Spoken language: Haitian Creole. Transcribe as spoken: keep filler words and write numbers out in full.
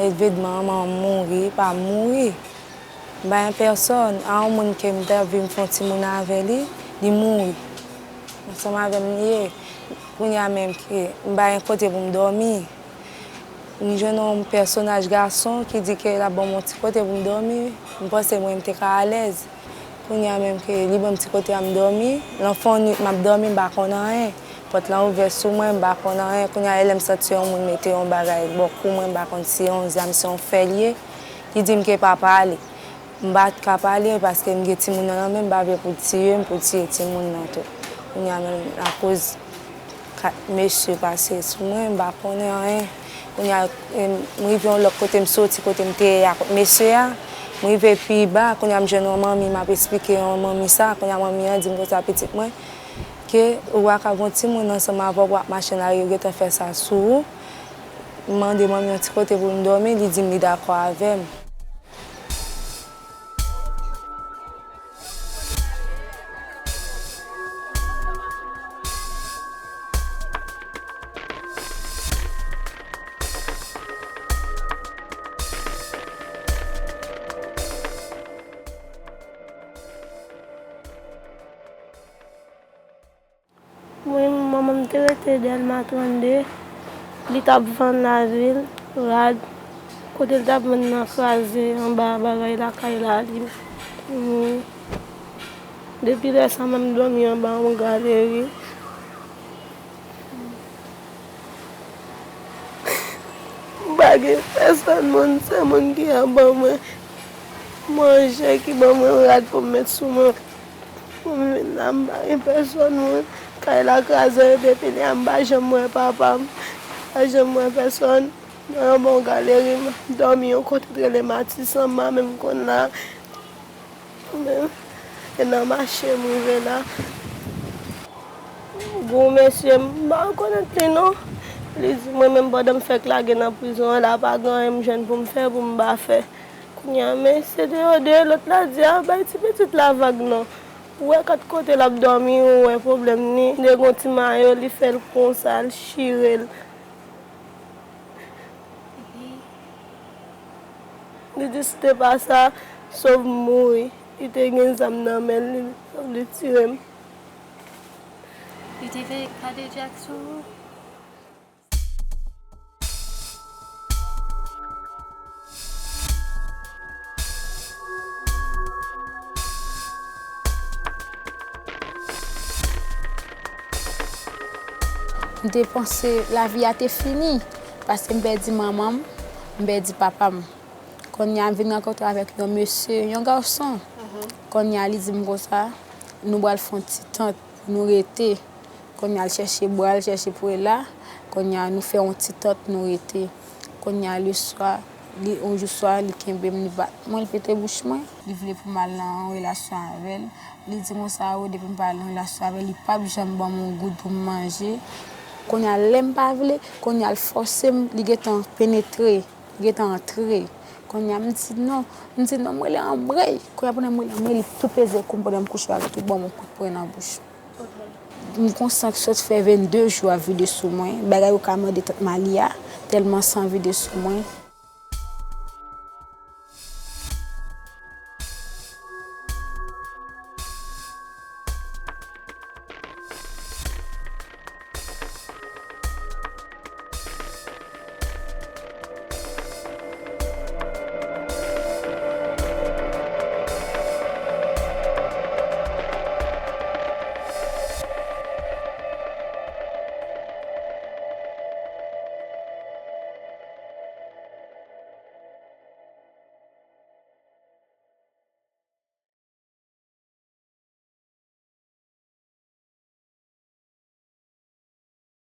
Evedman manman m mouri, pa mouri. M pa gen pèsòn, a yon moun ke m t anvi m fè yon timoun avè li, li mouri. Ansanm avè m li ye. Kounye a menm ke m pa gen kote pou m dòmi. M jwenn yon pèsonaj gason ki di ke l ap ban m yon ti kote pou m dòmi. M panse mwen m te ka alèz. Kounye a menm ke li ban m ti kote a m dòmi. Nan fon nwit m ap dòmi, m pa konn anyen. Pòt lan ouvè sou mwen, m pa konn anyen. Kounye a, e lè m santi yon moun mete yon bagay bò kou mwen, m pa konn si se yon zam, si se yon fè l ye. Li di m ke pa pale. M pa t ka pale paske m gen timoun nan nan men m, m pa vle pou l tiye m, pou l tiye timoun nan tou. Kounye a menm, akoz kat mesye pase sou mwen, m pa konnen anyen. Kounye a, em, m rive yon lòt kote, m soti kote m te ye a kot mesye a. M rive pi ba, kounye a m jwenn yon manmi, m ap esplike yon manmi sa. Kounye a manmi an di m konsa, pitit mwen, ke ou pa ka gen yon timoun ansanm avè w pou w ap mache nan lari, yo gentan fè sa sou ou. M mande manmi yon ti kote pou m dòmi, li di m li dakò avè m. Wi, manman m te rete Dèlma trannde. Li t ap vann lavil, rad. Kote l t ap vann nan kraze anba bagay lakay la, li mouri. Depi lè sa, mwen m dòmi anba yon galeri. M pa gen pèsòn moun, sèl moun ki ap ban mwen manje, ki ban mwen rad pou m met sou mwen. Pou m vin la, m pa gen pèsòn moun. Kay la kraze depi lè a, m pa janm wè papa m. M pa janm wè pèsòn. Mwen anba yon galeri, m ap dòmi yon kote ki rele Matisan, m pa menm konn la. Men, e nan mache m rive la. Gon mesye, m pa rekonèt li non. Li di mwen menm pandan m fèk lage nan prizon an la, pa gen anyen m jwenn pou m fè, pou m pa fè. Kounye a, men se deyò, deyò, lòt la di, a, bay ti pitit la vag non. Ou wè kat kote l ap dòmi, ou wè pwoblèm li. Li gon ti mayo, li fè l konsa, l chire l. Li di si te pa sa, sòf m mouri. Li te gen zam nan men l, li, sòf li tire m. Li te fè kadejak sou ou? M te panse lavi a te fini, paske m pèdi manman m, m pèdi papa m. Kounye a, m vin rankontre avèk yon mesye, yon gason. Kounye a, li di m konsa, nou pral fè yon ti tant pou nou rete. Kounye a, l chèche bwa, l chèche pwela. Kounye a, nou fè yon ti tant, nou rete. Kounye a, leswa, li, yon jou swa, li kenbe m, li bat mwen, li pete bouch mwen. Li vle pou m al nan yon relasyon avè l. Li di konsa, o, depi m pa al nan relasyon avè l, li p ap janm ban m yon goud pou m manje. Kounye a, lè m pa vle, kounye a, l fòse m, li gentan penetre. Li gentan antre. Kounye a, m di non. M di non, m rele anmwey. Kounye a, pandan m rele anmwey, li tou peze kou m pandan m kouche a, li tou ban m yon kout pwen nan bouch. M konsa k sot fè vennde jou ap vide sou mwen. Bagay ou ka mande tant Mali a, tèlman san vide sou mwen.